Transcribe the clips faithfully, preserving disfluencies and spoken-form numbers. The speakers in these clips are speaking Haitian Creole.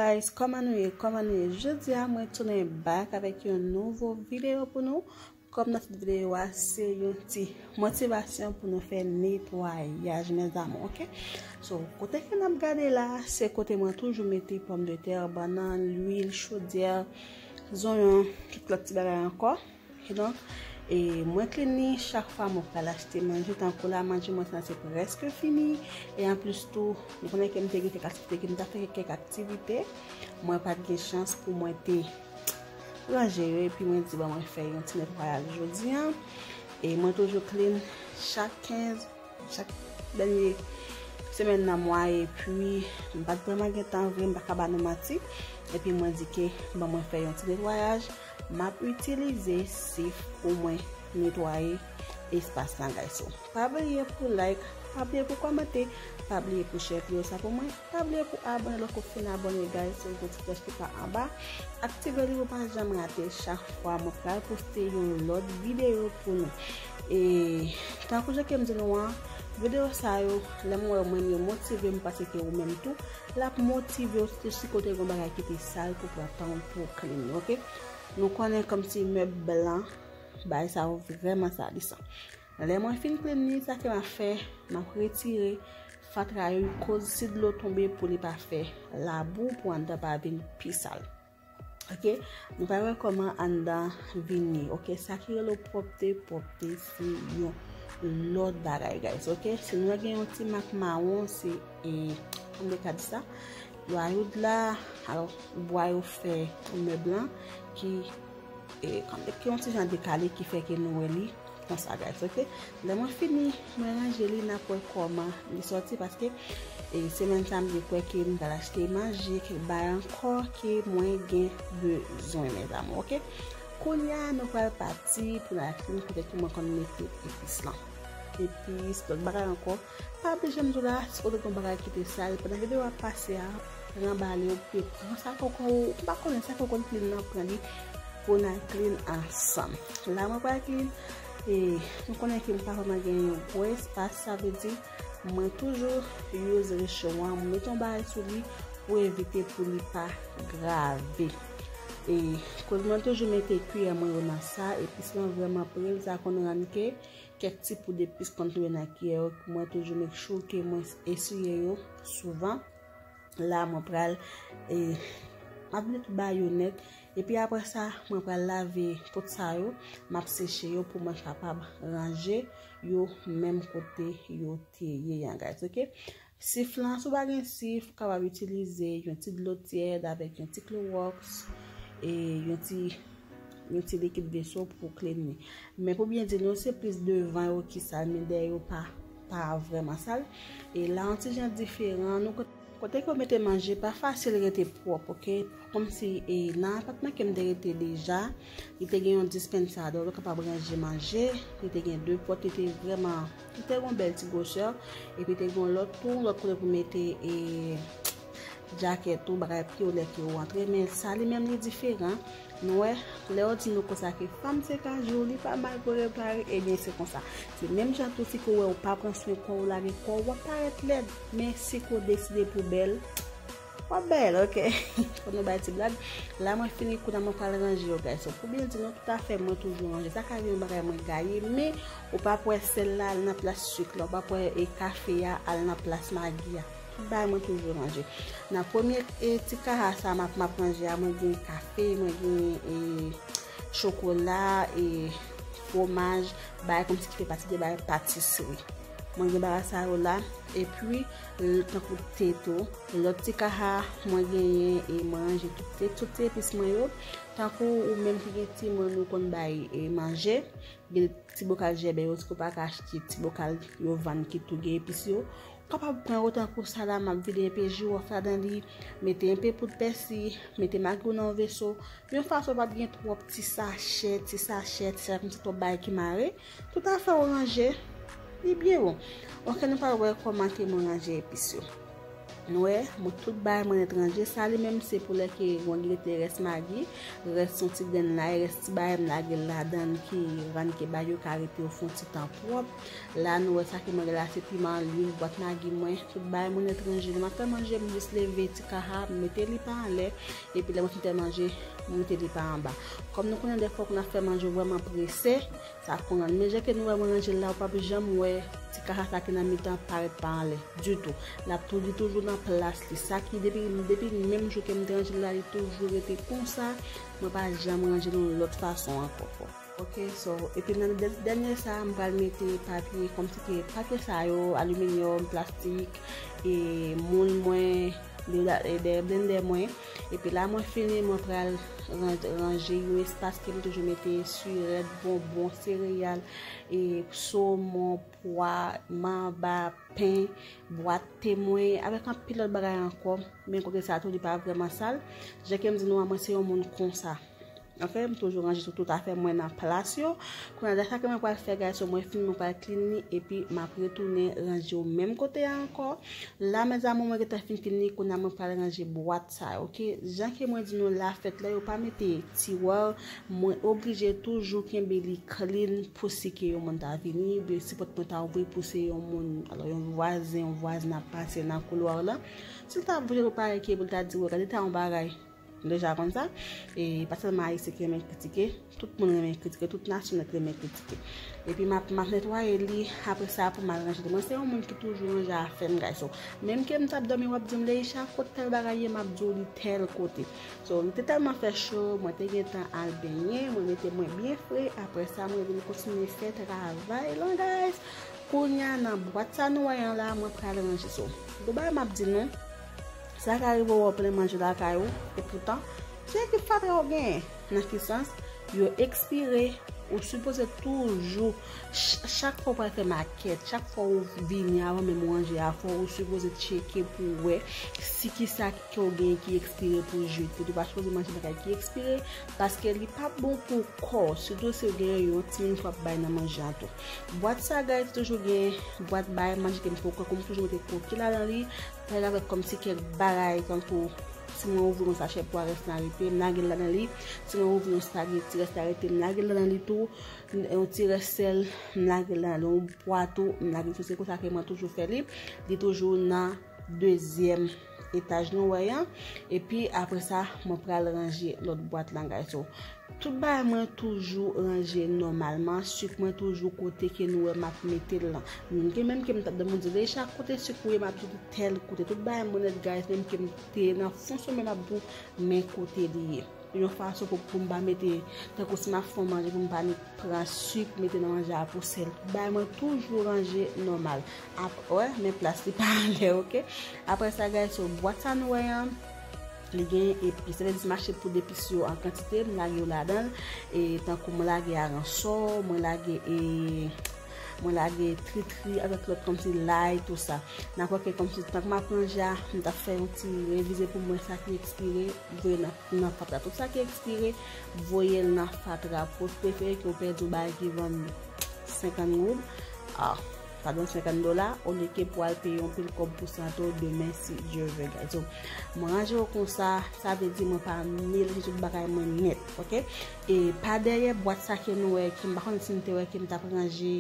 Guys, kòman nou ye? Kòman nou ye? Jodi a, mwen tounen back avèk yon nouvo videyo pou nou. Kòm nan tit videyo a, se yon ti motivasyon pou nou fè netwayaj, mes amours, oke? So, kote ke n ap gade la, se kote mwen toujou mete pòmdetè, bannann, lwil, chodyè, zonyon, tout lòt ti bagay ankò. Kidonk, e mwen clean li chak fwa mwen pral achte manje, tankou la, manje mwen sa se prèske fini. E anplis tou, nou konnen ke m te gen kèk aktivite, ke m ta fè kèk aktivite, mwen pa t gen chans pou mwen te ranje yo, epi mwen di, bon, mwen fè yon ti netwayaj jodi a. E mwen toujou clean chak kenz, chak dènye semèn nan mwa, epi m pa t vrèman gen tan vre, m pa ka ba nou manti. Epi mwen di ke, bon, mwen fè yon ti netwayaj, m ap itilize sif pou mwen netwaye espas lan, guys. So, pa bliye pou like, pa bliye pou kòmante, pa bliye pou share videyo sa pou mwen, pa bliye pou abòne lè w fin abòne, guys, so yon ti klòch ki pa anba. Aktive li pou pa janm rate chak fwa mwen pral poste yon lòt videyo pou nou. E tankou jan ke m di nou an, videyo sa yo, lè m wè yo, mwen yo motive m, paske ou menm tou, l ap motive w, sitou si kote gen yon bagay ki te sal pou pran tan w pou w clean, oke? Nou konnen kòmsi mèb blan, bagay sa yo vrèman salisan. Lè mwen fin clean li, sa ke m ap fè, m ap retire fatra yo, koz si dlo tonbe pou li pa fè labou, pou anndan pa vin pi sal. Oke, nou pral wè kòman anndan vin ye. Oke, sa ki rele pwòpte, pwòpte se yon lòt bagay, guys. Oke, si nou wè gen yon ti mak mawon, se, e, kòman m ka di sa? Lwayoud la, alò, bwa yo fè mèb lan ki, e, kòman, ki yon ti jan dekale ki fè ke nou wè li konsa, guys, oke? Lè mwen fini, mwen ranje li, n ap wè kòman li sòti, paske, e, semèn sa, m gen kwè ke m pral achte manje, kèk bagay ankò ke mwen gen bezwen, mes amours, oke? Kounye a, nou pral pati pou n al fin kote ke mwen konn mete epis lan. Epis, lòt bagay ankò. Pa bliye, jan m di w la, si w wè yon bagay ki te sal, pandan videyo a ap pase a, ranbale, ou pran sa kòkò ou, ou pa konnen sa kòkò w clean nan, pran li pou n al clean ansanm. La mwen pral clean, e nou konnen ke m pa vrèman gen yon gwo espas, sa vle di mwen toujou use recho an, mwen met yon bagay sou li pou evite pou li pa grave. E koz mwen toujou mete kiyè mwen yo nan sa, epis lan vrèman pre, sa konn rann ke kèk ti poud epis konn tonbe nan kiyè yo, mwen toujou make sure ke mwen eseye yo souvan. La, mwen pral, e, m ap met bayonèt. Epi apre sa, mwen pral lave tout sa yo, m ap seche yo pou mwen kapab ranje yo menm kote yo te ye an, guys, oke? Sif lan, si w pa gen sif, ou kapab itilize yon ti dlo tyèd avèk yon ti klowòks, e yon ti, yon ti likid veso pou clean li. Men pou byen di nou, se plis devan yo ki sal, men dèyè yo pa, pa vrèman sal. E la, yon ti jan diferan. Nou, kote, kote ke w mete manje, pa fasil rete pwòp, oke? Kòmsi, e, nan apatman ke m te rete deja, li te gen yon dispensa, donk ou kapab ranje manje, li te gen de pòt, li te vrèman, li te gen yon bèl ti gwosè, epi te gen yon lòt tou, lòt kote pou mete, e, djakèt ou, bagay pye w lè ke ou antre, men sa li menm li diferan. Nou wè, lè yo di nou konsa ke fanm se kajou, li pa mal pou repare, ebyen se konsa. Se menm jan tou si ke w wè ou pa pran swen kò w, lave kò w, w ap parèt lèd, men si ke w deside pou bèl, w ap bèl, oke? Fò nou bay ti blag. La mwen fini, kounye a mwen pral ranje yo, guys. So, pou byen di nou tout afè, mwen toujou ranje. Sa ka vin yon bagay mwen gaye, men ou p ap wè sèl la al nan plas sik la, ou p ap wè, e, kafe a al nan plas magi a. Tout bagay mwen toujou ranje. Nan premye, e, ti kaha sa m ap, m ap ranje a, mwen gen kafe, mwen gen, e, chokola, e, fwomaj, bagay kòmsi ki fè pati de bagay patisri. Mwen gen bagay sa yo la, epi, e, tankou te tou, lòt ti kaha, mwen genyen, e, mwen ranje tout te, tout ti epis mwen yo. Tankou ou menm ki gen timoun, ou konn bay, e, manje, gen ti bokal jèbè yo, si w pa ka achte ti bokal yo vann ki tou gen epis yo, ou kapab pran yo tankou sa la, m ap vide enpe jiwòf ladan li, mete enpe poud pèsi, mete magi w nan yon veso, yon fason pa t gen twòp ti sachè, ti sachè, ti sachè, kòmsi twòp bagay ki mare. Tout afè w ranje, li byen bon. Oke, nou pral wè kòman ke mwen ranje epis yo. Nou wè, mwen tout bagay mwen etranje. Sa li menm se pou lè ke mwen rete rès magi, rès yon ti grenn lay, rès ti bagay m lage l ladan l ki rann ke bagay yo ka rete yo fè yon ti tan pwòp. La nou wè sa ke mwen gen la se piman, lwil, bwat magi mwen, tout bagay mwen etranje. Lè m ap fè manje, m jis leve ti kaha, m mete li pa anlè, epi lè mwen fin fè manje, m mete li pa anba. Kòm nou konnen dèfwa pou n ap fè manje, w vrèman prese, sa konn rann. Men jan ke nou wè mwen ranje l la, ou p ap janm wè ti kaha sa ki nan mitan parèt pa anlè ditou. L ap tou, li toujou nan plas li. Sa ki depi, depi menm jou ke m te ranje l la, li toujou rete konsa. Mwen pa janm ranje l yon lòt fason ankò. Ok, so, epi nan dè-, dènye sa, m pral mete papye, kòmsi ke papye sa yo, aliminyòm, plastik, e moul mwen, de, de, de blendè mwen. Epi la, mwen fini, mwen pral ran-, ranje yon espas ke m toujou mete sirèt, bonbon, sereyal, e somon, pwa, manba, pen, bwat te mwen, avèk anpil lòt bagay ankò. Men kote sa tou, li pa vrèman sal. Jan ke m di nou an, mwen se yon moun konsa. Anfen, m toujou ranje tout, tout afè mwen nan plas yo. Kounye a, sa ke mwen pral fè, guys, so mwen fini, mwen pral clean li, epi m ap retounen ranje yo menm kote a ankò. La, mes amours, mwen gentan fin clean li, kounye a mwen pral ranje bwat sa yo, ok? Jan ke mwen di nou la, fèt la, yo pa mete tiwa, mwen oblije toujou kenbe li clean pou si ke yon moun ta vini, oubyen si pòt mwen ta ouvri pou se yon moun, alò, yon vwazen, yon vwazen ap pase nan koulwa w lan. Si l ta vle reparèt ke pou l ta di, "Wè, gade ta yon bagay." M deja konn sa. E pa sèlman Ayisyen ki renmen kritike, tout moun renmen kritike, tout nasyon nèt renmen kritike. Epi m ap, m ap netwaye li, apre sa pou m al ranje li. Mwen se yon moun ki toujou ranje afè m, guys. So, menm ke m t ap dòmi, w ap di m, "Leisha, kot tèl bagay ye?" M ap di w li tèl kote. So, li te tèlman fè cho, mwen te gentan al benyen, mwen mete mwen byen fre, apre sa, mwen vin kontinye fè travay lan, guys. Kounye a, nan bwat sa nou wè an la, mwen pral ranje. So, gwo bagay m ap di nou, sa ka rive w wè w plen manje lakay ou, epoutan, se ekip fatra w genyen. Nan ki sans? Yo ekspire, ou sipoze toujou, ch-, chak fwa w pral fè makèt, chak fwa w vini avan menm w ranje afè w, ou sipoze tcheke pou w wè si ki sa ke w genyen ki ekspire pou w jete. Ou pa sipoze manje bagay ki ekspire, paske li pa bon pou kò, sitou si w genyen yon timoun fò ap bay nan manje a tou. Bwat sa, guys, toujou gen bwat bay manje ke m poko, kòm toujou mete koki ladan li, pral avèk kòmsi kèk bagay, tankou si mwen ouvri yon sachè pwa, rès la rete, m lage l ladan li, si mwen ouvri yon spageti, rès la rete, m lage l ladan li tou, yon ti rès sèl, m lage l ladan li, yon pwa tou, m lage l tou, se konsa ke mwen toujou fè li, li toujou nan dezyèm etaj nou wè an, epi apre sa, mwen pral ranje lòt bwat lan, guys. So, tout bagay mwen toujou ranje nòmalman, sik mwen toujou kote ke nou wè m ap mete l lan. Moun gen menm ke m t ap di, moun di, "Leisha, kote sik ou ye?" M ap di, "Tèl kote." Tout bagay mwen nèt, guys, menm ke m te nan fon somen, m ap di w, men kote li ye. Yon fason pou, pou m pa mete, tankou si m ap fè yon manje, pou m pa ni pran sik, mete nan manje a pou sèl. Tout bagay mwen toujou ranje nòmal. Ap, wè, men plas li pa anlè, ok? Apre sa, guys, so, bwat sa nou wè an, li gen epis. Sa vle di m achte poud epis yo an kantite, m lage yo ladan l. E tankou mwen lage aransò, mwen lage, e, mwen lage tritri avèk lòt kòmsi lay, tou sa. Nan kwè ke kòmsi tank m ap ranje a, m t ap fè yon ti revize pou m wè sa ki ekspire, voye nan, nan fatra. Tout sa ki ekspire, voye l nan fatra. Pou prefere ke w pèdi yon bagay ki vann senkant goud, ah, padon, senkant dola, olye ke pou al peye yon pil kòb pou santo demen, si Dye vle, guys. So, mwen ranje yo konsa, sa vle di mwen pa melanje tout bagay mwen nèt, ok? E pa dèyè bwat sa ke nou wè, ke m pa konnen si n te wè ke m t ap ranje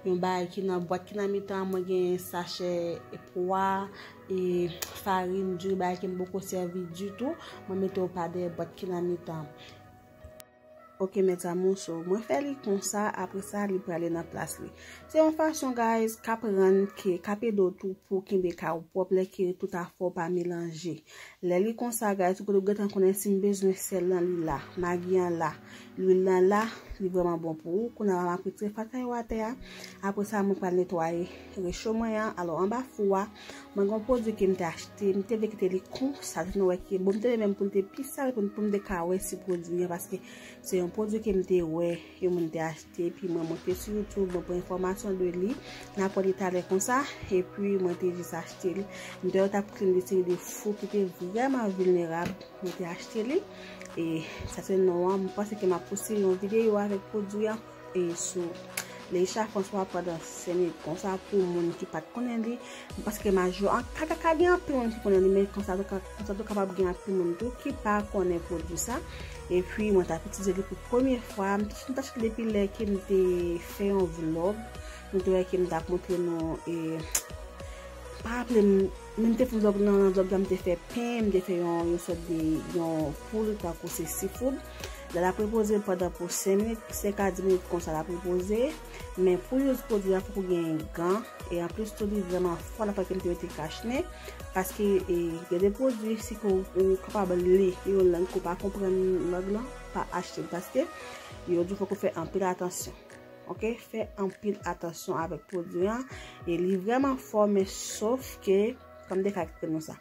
yon bagay ki nan bwat ki nan mitan, mwen gen sachè pwa, e farin, diri, bagay ke m poko sèvi ditou, mwen mete yo pa dèyè bwat ki nan mitan. Ok, mes amours, so, mwen fè li konsa, apre sa, li prale nan plas li. Se yon fason, guys, k ap rann ke, k ap ede w tou pou kenbe kay ou pwòp, lè ke tout afè w pa melanje. Lè li konsa, guys, ou gentan konnen si m bezwen sèl nan li la, magi an la, lwil lan la, li vrèman bon pou ou. Kounye a m ap retire fatra yo atè a. Apre sa, mwen pral netwaye recho mwen an. Alò, anba fou a, mwen gen yon pwodui ke m te achte, m te vle kite li konsa, nou wè ke, bon, m te vle menm pou l te pi sal, pou, pou m te ka wè si pwodui an, paske se yon pwodui ke m te wè, yon moun te achte, epi mwen monte sou YouTube, mwen pran enfòmasyon de li, m ap wè li talè konsa, epi mwen te jis achte li. M te wè t ap clean de seri de fou ki te vrèman vilnerab, mwen te achte li. E sa se non an, m panse ke m ap poste yon videyo avèk pwodui an, e sou Leisha François pandan senk minit konsa pou moun ki pa t konnen li. Paske majo, an, ka, ka, ka gen anpil moun ki konnen li, men konsa tou ka, konsa tou kapab gen anpil moun tou ki pa konnen pwodui sa. Epi, mwen t ap itilize li pou premye fwa. M t-, m t achte l depi lè ke m te fè yon vlog. Nou te wè ke m t ap montre nou, e, pa raple m, men m te fè vlog nan, nan vlog la, m te fè pen, m te fè yon, yon sòt de, yon poul, tankou se seafood. Lè l ap repoze pandan pou senk minit, senk a dis minit konsa l ap repoze. Men pou use pwodui a, fòk ou gen gan. E anplis tou, li vrèman fò, nan fwa ke m te mete kachnen. Paske, e, gen de pwodui, si ke w, ou kapab li yon lang ke w pa konprann lang lan, pa achte l. Paske, yo di w fòk ou fè anpil atansyon. Ok, fè anpil atansyon avèk pwodui an. E li vrèman fò, men sof ke, kòm de ka eksplike nou sa.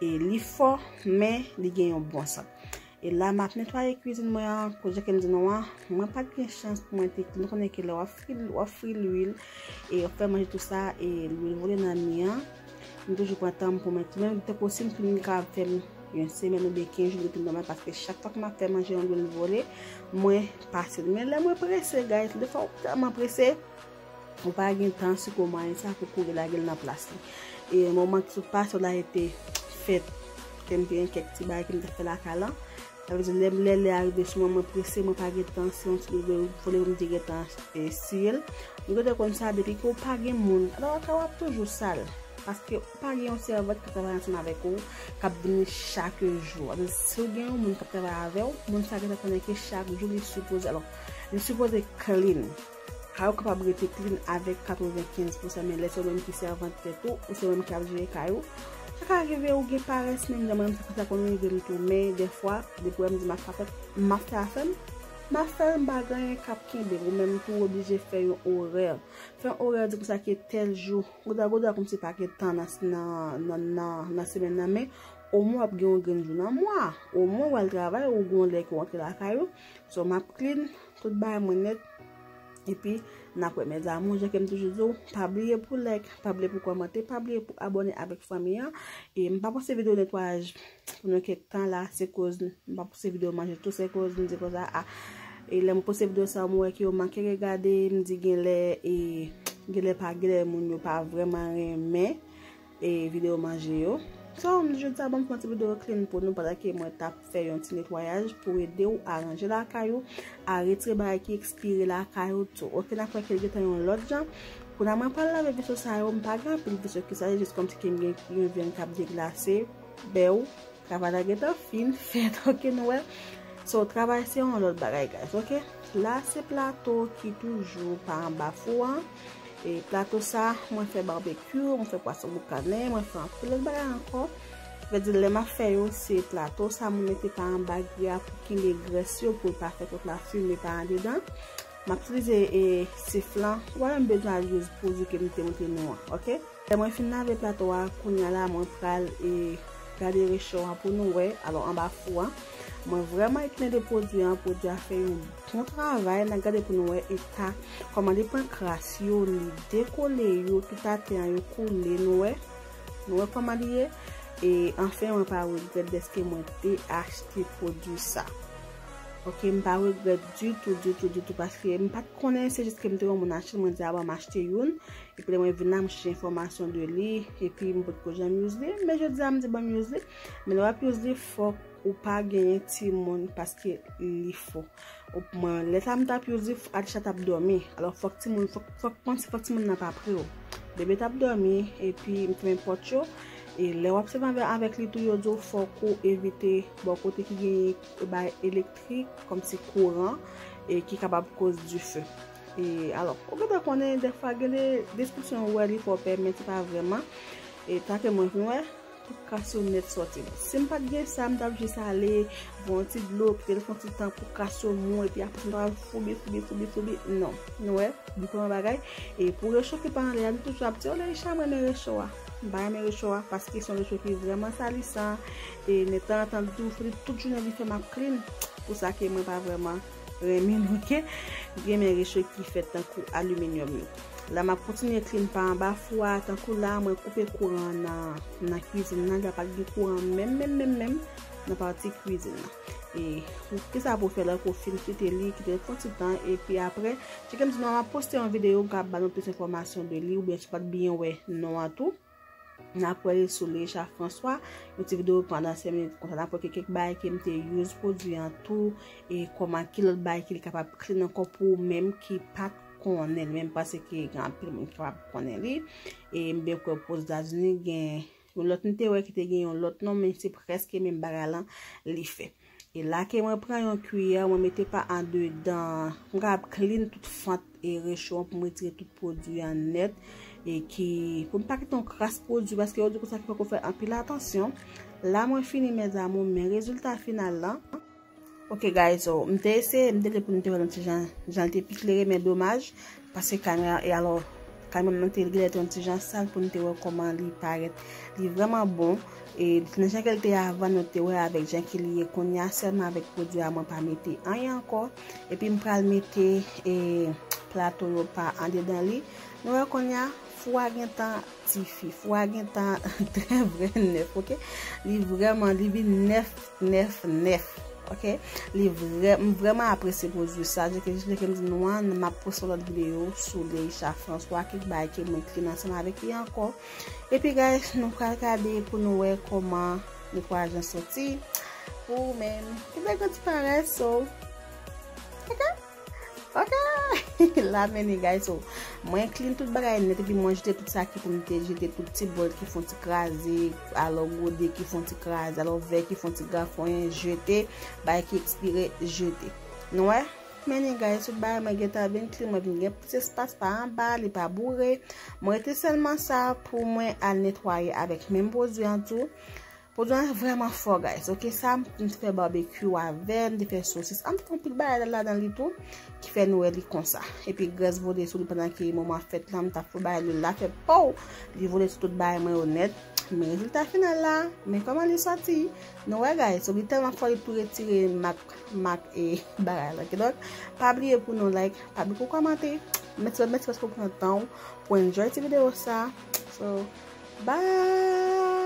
E li fò, men li gen yon bon sant. E la, m ap netwaye kwizin mwen an, kote ke m di nou an, mwen pa t gen chans pou mwen te, nou konnen ke lè w ap fri, w ap fri lwil, e w ap fè manje tou sa, e lwil vole nan mi an, m toujou pran tan m pou mwen, menm tankou si m fin ka fè m yon semèn oubyen kenz jou, li pi nòmal, paske chak fwa ke m ap fè manje yon lwil vole, mwen pase l. Men lè mwen prese, guys, defwa ou tèlman prese, ou pa gen tan sikomanyen sa pou kouri lage l nan plas li. E moman ki sot pase la, e te fèt ke m te gen kèk ti bagay ke m te fè lakay lan. Sa vle di, lè, lè, lè a rive sou mwen, mwen prese, mwen pa gen tan, se yon ti lwil vole pou m te gen tan, e, siye l. Nou gentan konn sa, depi ke w pa gen moun, alò, lakay w ap toujou sal. Paske ou pa gen yon sèvant k ap travay ansanm avèk ou, k ap vini chak jou. Sa vle di, si w gen yon moun k ap travay avè w, moun sa gentan konnen ke chak jou li sipoze, alò, li sipoze clean. Kay ou kapab rete clean avèk katrevenkenz pousan, men lè se ou menm ki sèvant tèt ou, ou se ou menm ki ap jere kay ou, sa ka rive ou gen parès menm jan mwen menm, sa konn rive m tou, men dèfwa, depi w wè m di m ap fè afè m, m ap fè afè m, m ap fè l, m pa gen anyen k ap kenbe m, ou menm tou w oblije fè yon orè. Fè yon orè, di konsa ke tèl jou, gouda gouda kòmsi pa gen tan nan, nan, nan, nan, nan semèn nan, men omwen w ap gen yon grenn jou nan mwa, omwen w al travay, ou gen yon lè ke w rantre lakay ou, so m ap clean, tout bagay mwen nèt, epi n ap wè, mes amours, jan ke m toujou di w, pa bliye pou like, pa bliye pou kòmante, pa bliye pou abòne avèk fanmi an. E m pa poste videyo netwayaj pou nou kèk tan la, se koz m pa poste videyo manje tou, se koz m di konsa, a, e lè m poste videyo sa, m wè ke yo manke regade, m di genlè, e genlè pa, genlè moun yo pa vrèman renmen e videyo manje yo. So, m di jodi a, ban m fè yon ti videyo clean pou nou pandan ke mwen t ap fè yon ti netwayaj pou ede w aranje lakay ou, a retire bagay ki ekspire lakay ou tou. Ok, n ap wè ke l gentan yon lòt jan. Kounye a mwen pral lave veso sa yo, m pa gen anpil veso ki sa, se jis kòmsi ke m gen yon vyann k ap deglase, bèw, travay la gentan fin fèt, ok, nou wè. So, travay se yon lòt bagay, guys, ok. La, se plato ki toujou pa anba fou an. E plato sa, mwen fè babekyou, mwen fè pwason boukannen, mwen fè anpil lòt bagay ankò. Sa vle di, lè m ap fè yo, se plato sa mwen mete pa anba gri a pou kenbe grès yo, pou l pa fè tout lafimen pa andedan. M ap itilize, e, sif lan. Ou pa menm bezwen al use pwodui ke m te montre nou an, ok? Lè mwen fin lave plato a, kounye a la, mwen pral, e, gade recho a pou nou wè. Alò, anba fou an, mwen vrèman etone de pwodui an. Pwodui a fè yon bon travay. N a gade pou nou wè eta, kòman li pran kras yo, li dekole yo, tout atè an yo koule, nou wè. Nou wè kòman li ye. E anfen, mwen pa regrèt dèske mwen te achte pwodui sa. Ok, m pa regrèt ditou, ditou, ditou, paske m pa t konnen, se jis ke m te wè yon moun achte l, mwen di, a, ban m achte youn. Epi lè mwen vin la, m chèche enfòmasyon de li, epi m potko janm use li. Men jodi a, m di, ban m use li. Men lè w ap use li, fòk ou pa genyen timoun, paske li fò. Ou, mwen, lè sa m t ap use li, Alisha t ap dòmi. Alò, fòk timoun, fòk, fòk panse, fòk timoun nan pa pre w. Bebe t ap dòmi, epi m fèmen pòt yo. E lè w ap sèvi avè-, avèk li tou, yo di w fòk ou evite bò kote ki gen bagay elektrik, kòmsi kouran, e ki kapab koz dife. E alò, ou gentan konnen, dèfwa gen de deskripsyon ou wè li fè w pè, men se pa vrèman. E tanke mwen vin wè, tout kras yo nèt sòti. Si m pa t gen sa, m t ap jis ale, pran yon ti dlo, kite l fè yon ti tan pou kras yo mou, epi apre sa m t ap foubi, foubi, foubi, foubi. Non. Nou wè, diferan bagay. E pou recho ki pa anlè a, nou toujou ap di, o, Leisha, m renmen recho a. M pa renmen recho a, paske se yon recho ki vrèman salisan. E men tanzantan, li toujou fè li tout jounen, li fè m ap clean. Pou sa ke mwen pa vrèman renmen l, ok? M renmen recho ki fèt tankou aliminyòm yo. La, m ap kontinye clean pa anba fou a, tankou la, mwen koupe kouran an nan, nan kwizin nan, la pa t gen kouran menm, menm, menm, menm, nan pati kwizin nan. Kisa pou fè lè ke w fin kite li, kite l fon ti tan, epi apre, cheke m di nou, m ap poste yon videyo, m ka ba nou plis enfòmasyon de li, oubyen si w pa t byen wè non an tou. N ap wè li sou Leisha François, yon ti videyo pandan senk minit konsa, n ap wè ke kèk bagay ke m te use pwodui an tou, e kòman ki lòt bagay ki li kapab clean ankò pou ou menm ki pa t konnen li, men m panse ke gen anpil moun ki kapab konnen li. E m byen kwè Ozetazini gen yon lòt, m te wè ki te gen yon lòt non, men se prèske menm bagay lan li fè. E la ke mwen pran yon kiyè, mwen mete pa andedan, m kapab clean tout fant e recho an pou m retire tout pwodui an nèt, e ki, pou m pa kite yon kras pwodui, paske yo di konsa ki fòk ou fè anpil atansyon. La mwen fini mes amours, men rezilta final lan. Ok guys, so, m te eseye, m te vle pou nou te wè l yon ti jan, jan l te pi klere, men domaj, paske kamera, e alò, kamera m nan te genlè te yon ti jan sal pou nou te wè kòman li parèt. Li vrèman bon, e nan jan ke l te avan, nou te wè avèk jan ke li ye kounye a, sèlman avèk pwodui a, mwen pa mete anyen ankò. Epi m pral mete, e, plato yo pa andedan li. Nou wè kounye a, fou a gentan tifi, fou a gentan trè vrè nèf, ok? Li vrèman, li vin nèf, nèf, nèf, ok? Li vrè, m vrèman apresye pwodui sa, jan ke, jan ke m di nou an, m ap poste yon lòt videyo sou Leisha François, kèk bagay ke mwen clean ansanm avèk li ankò. Epi guys, nou pral gade pou nou wè kòman netwayaj lan soti. Pou ou menm, ou vle grandiparèt, so, ok? Ok! La men li guys, so, mwen clean tout bagay nèt, epi mwen jete tout sa ki pou m te jete, tout ti bòl ki fon ti kraze, alò gode ki fon ti kraze, alò vè ki fon ti grafonyen, jete, bagay ki ekspire, jete. Nou wè? Men li guys, tout bagay mwen gentan vin clean, mwen vin gen plis espas pa anba, li pa boure. Mwen rete sèlman sa pou mwen al netwaye avèk menm pwodui an tou. Pwodui an vrèman fò, guys. Ok, sa m te fè babekyou avè, m te fè sosis. An m te fè anpil bagay ladan li tou, ki fè nou wè li konsa. Epi grès vole sou li pandan ke moman fèt lan, m t ap fè bagay lwil la fè pow! Li vole sou tout bagay mwen yo nèt. Men rezilta final la, men kòman li sòti. Nou wè, guys, so li tèlman fò, li tou retire mak, mak e bagay la. Kidonk, pa bliye pou nou like, pa bliye pou kòmante. Mèsi, mèsi paske w pran tan w pou enjoy ti videyo sa. So, bye!